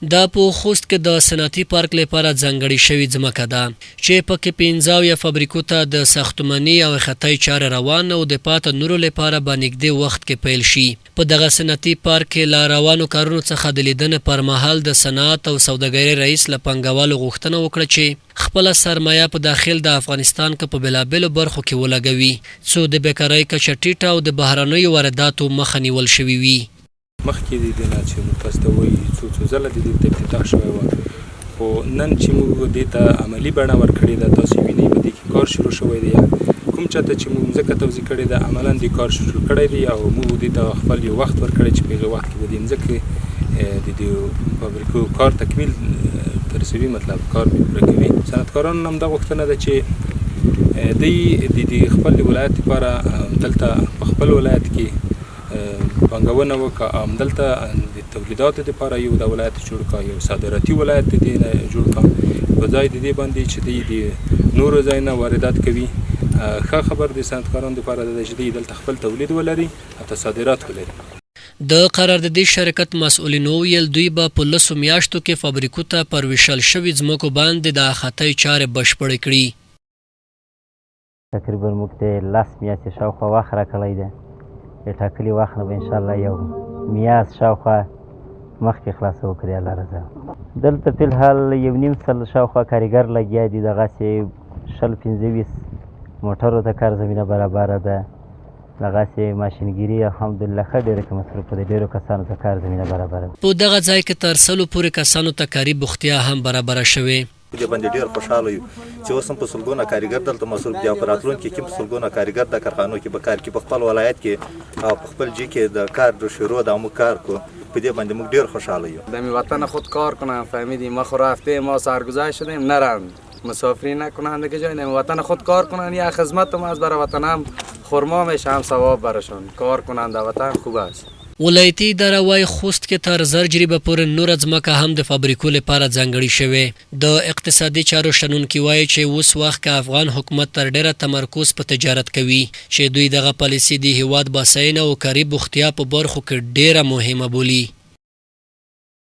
دا په خوست کې د صنعتي پارک لپاره ځانګړې شوې ځمکه ده، چې په کې 75 فابریکو ته د ساختماني او احاطې چارې روان او د پاته نورو لپاره به نږدې وخت کې پیل شي. په دغه صنعتي پارک کې له روانو کارونو څخه د لیدنې پر مهال د صنعت او سوداګرۍ رئیس له پانګوالو غوښتنه وکړه چې خپله سرمایه په داخل د افغانستان کې په بېلابېلو برخو کې ولګوي، څو د بېکارۍ کچه ټیټه او د بهرنیو وارداتو مخه نیول شوې وي. مخکې د دې نه چې موږ تاسو ته وایو، څو څو ځله د دې افتتاح شوی و، خو نن چې موږ دې ته عملي بڼه ورکړې ده، تاسو وینئ په دې کې کار شروع شوی دی. کوم چاته چې موږ مځکه توزیع کړې ده، عملا دې کار شروع کړی دی او موږ دې ته خپل یو وخت ورکړی چې په هغه وخت کې به دې مځکې د دې فابریکو کار تکمیل ترسوي، مطلب کار به پوره کوي. صنعتکارانو هم دا غوښتنه ده چې دوی د دې خپل ولایت لپاره دلته په خپل ولایت کې پانګونه وکړه، همدلته د تولیداتو لپاره یو د ولایت جوړ کړه، یو صادراتي ولایت د دې نه جوړ کړه، په ځای د دې باندې چې دوی د نورو ځای نه واردات کوي. ښه خبر د صنعتکارانو لپاره ده چې دوی دلته خپل تولید ولري او صادرات ولري. د قراردادي شرکت مسؤلینو ویل، دوی به په 10 میاشتو کې فابریکو ته پر ویشل شوي ځمکو باندې د احاطې چارې بشپړې کړي. تقریبا موږ ته 10 میاشتې شاوخوا وخت راکړی دی. د ټاکلي وخت نه به انشاءالله یو میاشت شاوخوا مخکې خلاصو کړي، الله رضا. دلته فی الحال 150 شاوخوا کاریګر لګیا دي، دغسې 20 25 موټرو ته کار زمینه برابره ده، دغسې ماشینګیري الحمدلله ښه ډېره کې مصروفه ده، ډېرو کسانو ته کار زمینه برابره ده. په دغه ځای کې تر 100 پورې کسانو ته کاري بوختیا هم برابره شوې. په دې باندې ډېر خوشحاله یو چې اوس هم په سلګونه کاریګر دلته مصروف دي او په راتلونکي کې په سلګونه کاریګر د کارخانو کې به کار کوي. په خپل ولایت کې او په خپل جي کې د کار د شروع د موږ کار کو، په دې باندې موږ ډېر خوشحاله یو. د وطن خود کار کنم، فهمیدیم ما خو رفته ما سرگذشت شدیم، نرم مسافری نکنند که جای نمی وطن خود کار کنند، یا خدمت ما از برای وطنم خرما میشه هم ثواب برشان، کار کنند وطن خوب است. ولایتي اداره وايي، خوست کې تر 1000 جریبه پورې نوره ځمکه هم د فابریکو لپاره ځانګړې شوې. د اقتصادي چارو شنونکي وايي چې اوس وخت کې افغان حکومت تر ډېره تمرکز په تجارت کوي، چې دوی دغه پالیسي د هیواد بساینه او کاري بوختیا په برخو کې ډېره مهمه بولي.